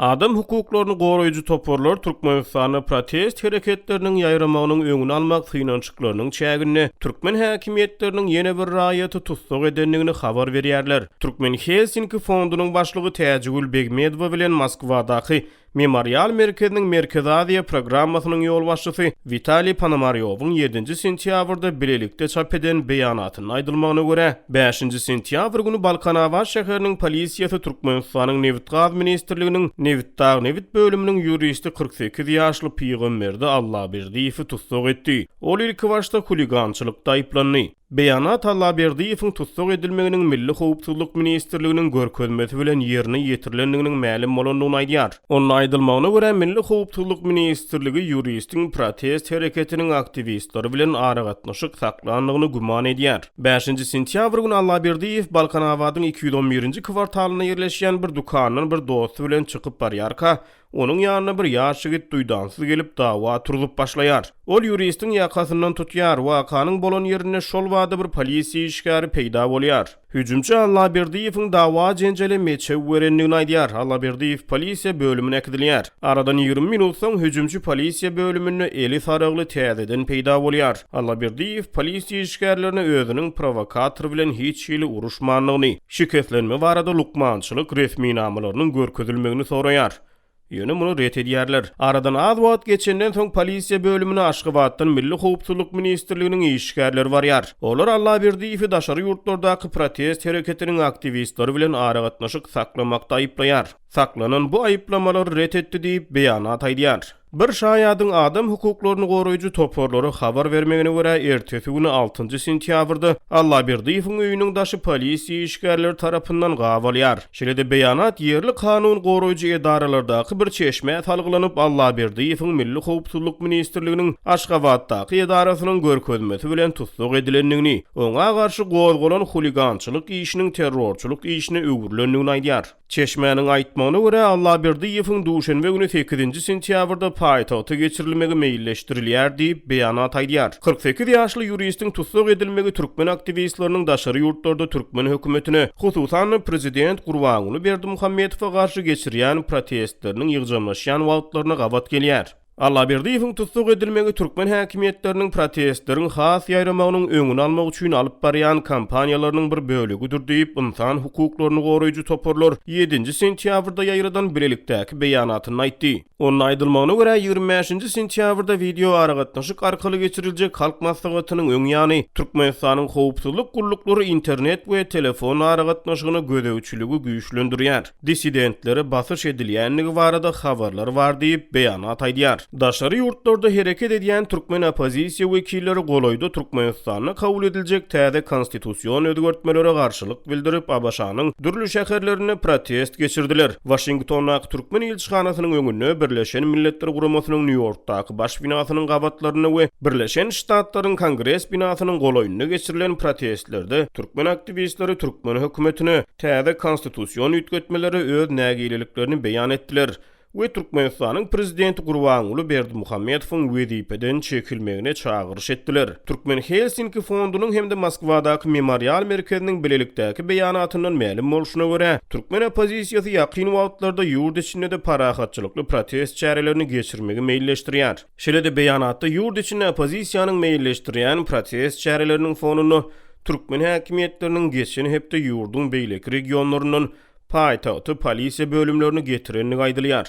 Adam hukuklaryny goraýjy toparlar Türkmenistanda protest hereketleriniň ýaýramagynyň öňüni almak synanyşyklarynyň çäginde türkmen häkimiýetleriniň ýene bir raýaty tussag edendigini habar berýärler. Türkmen Helsinki fondunyň başlygy Täjigül Begmedowa bilen Moskwadaky Memorial merkeziniň Merkezi Aziýa programmasynyň ýolbaşçysy Witaliý Ponomarýowyň ýedinji sentýabrda bilelikde çap eden beýanatynda aýdylmagyna görä, bäşinji sentýabr güni Balkanabat şäheriniň polisiýasy Türkmenistanyň Nebitgaz ministrliginiň Nebitdagnebit bölüminiň ýuristi 48 ýaşly Pygamberdi Allaberdiýewi tussag etdi. Ol ilkibaşda huligançylykda aýyplandy. Beýanat Allaberdiýewiň tussag edilmeginiň Milli howpsuzlyk ministrliginiň görkezmesi bilen ýerine ýetirilendiginiň mälim bolandygyny aýdýar. Onda aýdylmagyna görä, Milli howpsuzlyk ministrligi ýuristiň protest hereketiniň aktiwistleri bilen aragatnaşyk saklandygyny güman edýär. Bäşinji sentýabr güni Allaberdiýew Balkanabadyň 211-nji kwartalynda ýerleşýän bir dükandan bir dosty bilen çykyp barýarka, Onuň ýanyna bir ýaş ýigit duýdansyz gelip, dawa turzup başlaýar. Ol ýuristiň ýakasyndan tutýar. Wakanyň bolan ýerinde şol bada bir polisiýa işgäri peýda bolýar. Hüjümçi Allaberdiýewiň dawa-jenjele meçew berendigini aýdýar. Allaberdiýew polisiýa bölümine äkidilýär. Aradan 20 minut soň hüjümçi polisiýa bölüminde eli saragly täzeden peýda bolýar. Allaberdiýew polisiýa işgärlerine özüniň prowokator bilen hiç hili uruşmandygyny, Şikeslenme barada lukmançylyk resminamalarynyň görkezilmegini soraýar. Ýöne muny ret edýärler. Aradan az wagt geçenden soň polisiýa bölümine Aşgabatdan Milli howpsuzlyk ministrliginiň işgärleri barýar. Olar Allaberdiýewi daşary ýurtlardaky protest hereketiniň aktiwistleri bilen aragatnaşyk saklamakda aýyplaýar. Saklanan bu aýyplamalary ret etdi diýip, beýanat aýdýar. Bir şaýadyň adam hukuklaryny goraýjy toparlara habar bermegine görä, ertesi güni altynjy sentýabrda Allaberdiýewiň öýüniň daşy polisiýa işgärleri tarapyndan gabalýar. Şeýle-de beýanat ýerli kanun goraýjy edaralardaky bir çeşmä salgylanyp, Allaberdiýewiň Milli howpsuzlyk ministrliginiň Aşgabatdaky edarasynyň görkezmesi bilen tussag edilendigini, oňa garşy gozgalan huligançylyk işiniň terrorçylyk işine öwrülendigini aýdýar. Çeşmäniň aýtmagyna görä, Allaberdiýewiň duşenbe güni sekizinji sentýabrda paýtagta geçirilmegi meýilleşdirilýär diýip, beýanat aýdýar. 48 ýaşly ýuristiň tussag edilmegi türkmen aktiwistleriniň daşary ýurtlarda türkmen hökümetine, hususan-da prezident Gurbanguly Berdimuhamedowa garşy geçirýän protestleriniň ýygjamlaşýan wagtlaryna gabat gelýär. Allaberdiýewiň tussag edilmegi türkmen häkimiýetleriniň protestleriň has ýaýramagynyň öňüni almak üçin alyp barýan kampaniýalarynyň bir bölegidir diýip, ynsan hukuklaryny goraýjy toparlar ýedinji sentýabrda ýaýradan bilelikdäki beýanatynda aýtdy. Onda aýdylmagyna görä, 25-nji sentýabrda wideoaragatnaşyk arkaly geçiriljek Halk Maslahatynyň öň ýany, Türkmenistanyň howpsuzlyk gulluklary internet we telefon aragatnaşygyna gözegçiligi güýçlendirýär. dissidentlere basyş edilýändigi barada habarlar bar diýip, beýanat aýdýar. Daşary ýurtlarda hereket edýän türkmen oppozisiýa wekilleri golaýda Türkmenistanda kabul ediljek täze konstitusion özgertmelere garşylyk bildirip, ABŞ-nyň dürli şäherlerinde protest geçirdiler. Waşingtondaky türkmen ilçihanasynyň öňünde, Birleşen Milletler Guramasynyň Nýu-Ýorkdaky baş binasynyň gabatlarynda we Birleşen Ştatlaryň Kongres binasynyň golaýynda geçirilen protestlerde türkmen aktiwistleri türkmen hökümetine, täze konstitusion üýtgetmelere öz nägileliklerini beýan etdiler we Türkmenistanyň prezidenti Gurbanguly Berdimuhamedowyň wezipeden çekilmegine çagyryş etdiler. Türkmen Helsinki fondunyň hem-de Moskwadaky Memorial merkeziniň bilelikdäki beýanatyndan mälim bolşuna görä, türkmen oppozisiýasy ýakyn wagtlarda ýurt içinde-de parahatçylykly protest çärelerini geçirmegi meýilleşdirýär. Şeýle-de beýanatda ýurt içinde oppozisiýanyň meýilleşdirýän protest çäreleriniň fonunda Türkmen häkimiýetleriniň geçen hepde ýurduň beýleki regionlaryndan paýtagta polisiýa bölümlerini getirendigi aýdylýar.